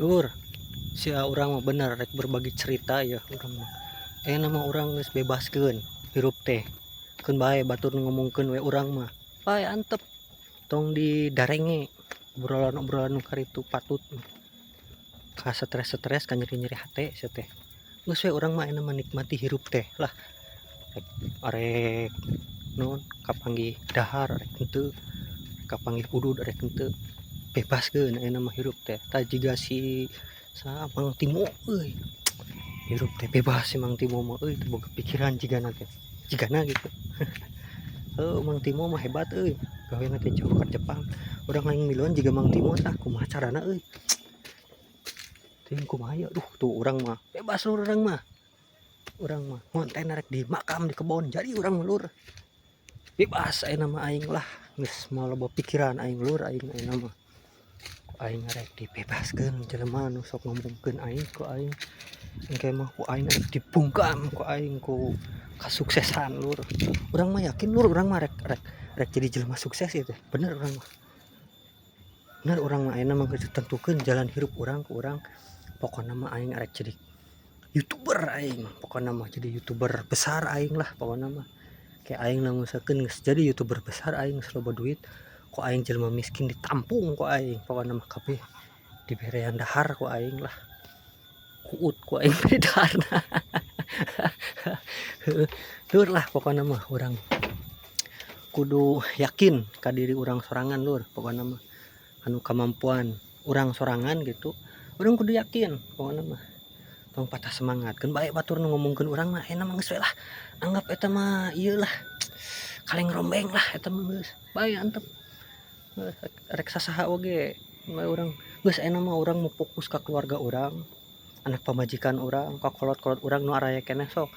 Lur, sia urang mah bener rek berbagi cerita ya urang mah. Ayeuna mah urang geus bebaskeun hirup teh. Keun bae batur nu ngomongkeun we urang mah. Bae antep tong didarenge obrolan-obrolan nu karitu patut mah. Ka stres-stres ka nyeri-nyeri hate sia teh. Geus we urang mah ayeuna mah nikmati hirup teh lah. Rek arek naon kapanggih dahar arek henteu, kapanggih udud arek henteu. Bebaskeun ayeuna mah hirup teh. Tah jiga si saha, Mang Timo euy. Hirup teh bebas si Mang Timo mah euy, teu boga pikiran jigana teh. Jigana gitu. Heuh, Mang Timo mah hebat euy. Gawena teh jauh ka Jepang. Urang hayang miluan jiga Mang Timo tah kumaha carana euy. Teuing kumaha ieu, duh tuh urang mah bebas lur urang mah. Urang mah ngonten rek di makam di kebon jadi urang mah lur. Bebas ayeuna mah aing lah, geus moal loba pikiran aing lur, aing ayeuna mah. Ku aing rek dibebaskeun jelema nu sok ngomongkeun aing ku aing. Engke mah ku aing rek dibungkam ku aing ku kasuksesan lur. Urang mah yakin lur, urang mah rek rek rek jadi jelema sukses ieu teh. Bener urang mah. Bener urang mah ayeuna mah geus ditentukeun jalan hirup urang ku urang. Pokona mah aing arek jadi youtuber aing, pokona mah jadi youtuber besar aing lah pokona mah. Kayak aing lamun misalkeun geus jadi youtuber besar aing geus loba duit, ku aing jelema miskin ditampung ku aing, pokona mah kabeh diberean dahar ku aing lah. Kuut ku aing bere daharna. Heueuh, lur lah pokona mah urang kudu yakin ka diri urang sorangan lur pokona mah. Anu kamampuan urang sorangan gitu, urang kudu yakin pokona mah. Tong patah semangat, keun bae batur nu ngomongkeun urang mah ayeuna mah geus we lah. Anggap eta mah ieu lah, kaleng rombeng lah eta mah geus. Bae antep. Rek sasaha oge bae urang geus ayeuna mah urang mau fokus ka keluarga urang, anak pamajikan urang, ka kolot-kolot urang nu araya keneh sok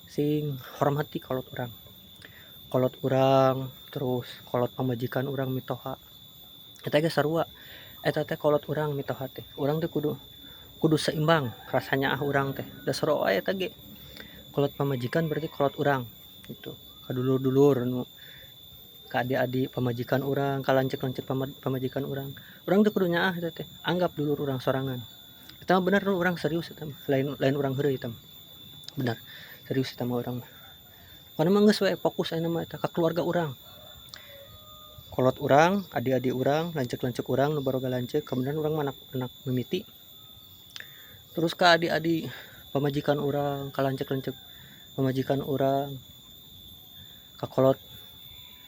sing hormati kolot urang. Kolot urang terus kolot pamajikan urang mitoha. Eta ge sarua, eta teh kolot urang mitoha teh. Urang teh kudu kudu seimbang rasanya ah urang teh. Da sarua wae eta ge. Kolot pamajikan berarti kolot urang gitu. Ka dulur-dulur nu ka adik-adik pamajikan urang, ka lanceuk-lanceuk pamajikan urang. Urang teh kudu nyaah eta teh, anggap dulur urang sorangan. Eta mah bener urang serius eta mah, lain lain urang heureuy eta mah. Bener, serius eta mah urang mah. Pokona mah geus we fokus ayeuna mah eta ka keluarga urang. Kolot urang, adik-adik urang, lanceuk-lanceuk urang nu baroga lanceuk, kebeneran urang mah anak anak mimiti. Terus ka adik-adik pamajikan urang, ka lanceuk-lanceuk pamajikan urang, ka kolot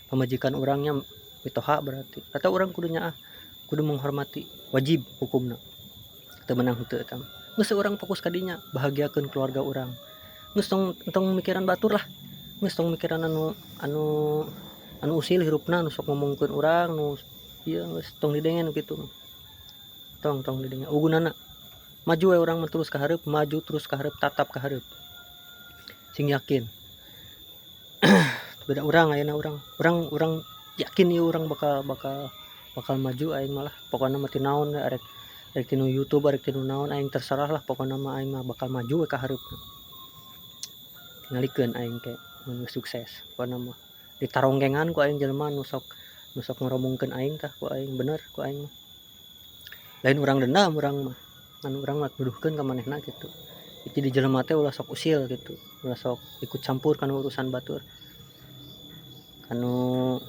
pamajikan urangnya mitoha berarti. Atau urang kudu nyaah, kudu menghormati, wajib hukumna. Teu meunang henteu eta mah. Geus urang fokus ka dinya, bahagiakeun keluarga urang. Geus tong tong mikiran batur lah. Geus tong mikiran anu anu anu usil hirupna, nu sok ngomongkeun urang, nu ieu geus tong didenge nu kitu mah. Tong tong didenge, euweuh. Maju we urang mah terus ka hareup, maju terus ka hareup, tatap ka hareup. Sing yakin. Beda urang ayeuna urang. Urang urang yakin ieu urang bakal bakal bakal maju aing mah lah. Pokona mah ti naon we arek arek tinu YouTube, arek tinu naon aing terserah lah, pokona mah aing mah bakal maju we ka hareup. Tingalikeun aing ke mun geus sukses pokona mah. Ditaronggengan ku aing jelema nu sok ngoromongkeun aing tah ku aing, bener ku aing mah. Lain urang dendam urang mah, ngan urang mah nuduhkeun ka manehna gitu. Jadi jelema teh ulah sok usil gitu, ulah sok ikut campur kana urusan batur. Kanu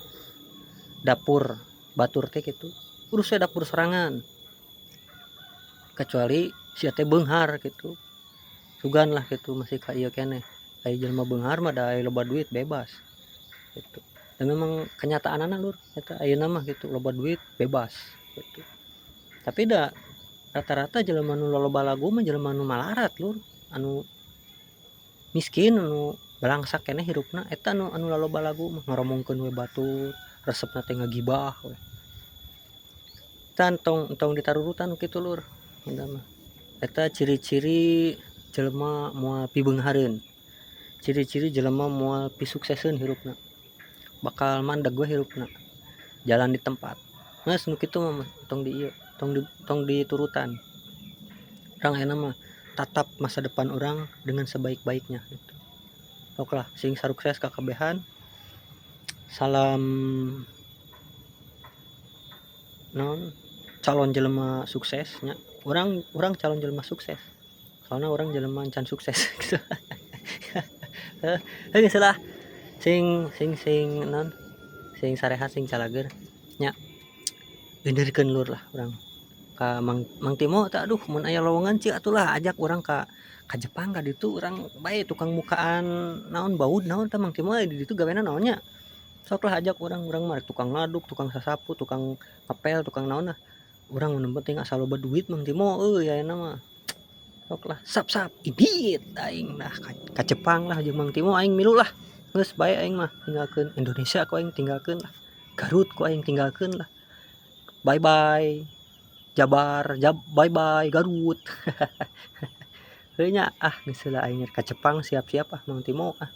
dapur batur teh kitu, urus we dapur sorangan. Kecuali sia teh beunghar gitu. Sugan lah gitu masih ka ieu keneh. Aya jelema beunghar mah da aya loba duit bebas gitu. Dan memang kenyataanana lur eta ayeuna mah gitu, loba duit bebas gitu. Tapi da rata-rata jelema nu loloba lagu mah jelema nu malarat lur, anu miskin, anu balangsak keneh hirupna eta nu anu laloba lagu mah, ngoromongkeun we batur, resepna teh ngagibah we. Tan tong tong ditarurutan nu kitu lur eta mah. Eta ciri-ciri jelema moal pibeunghareun. Ciri-ciri jelema moal pisukseseun hirupna. Bakal mandeg we hirupna. Jalan di tempat. Geus nu kitu mah tong di ieu, tong di tong diturutan. Urang ayeuna mah tatap masa depan urang dengan sebaik-baiknya gitu. Sok lah sing sarukses kakabehan. Salam naon. Calon jelema sukses nya, urang urang calon jelema sukses, soalna urang jelema can sukses gitu. Heuh, geus lah, sing sing sing naon, sing sarehat, sing calageur nya. Benerkeun, lur, lah urang ka Mang Mang Timo teh. Aduh, mun aya lowongan ceu atuh lah, ajak urang ka Jepang. Ka ditu urang bae tukang mukaan naon, baut naon tah. Mang Timo di ditu gawena naon nya? Sok lah ajak urang, urang mah rek tukang ngaduk, tukang sasapu, tukang ngepel, tukang naon lah urang, nu penting asal loba duit, Mang Timo euy. Ayeuna mah sok lah, sap sap indit aing lah ka Jepang lah jeung Mang Timo. Aing milu lah, geus bae. Aing mah tinggalkeun Indonesia ku aing, tinggalkeun lah Garut ku aing, tinggalkeun lah. Bye bye Jabar, jab, bye bye Garut. Heuh nya, ah, geus heula, aing ka Jepang siap-siap ah, Mang Timo ah.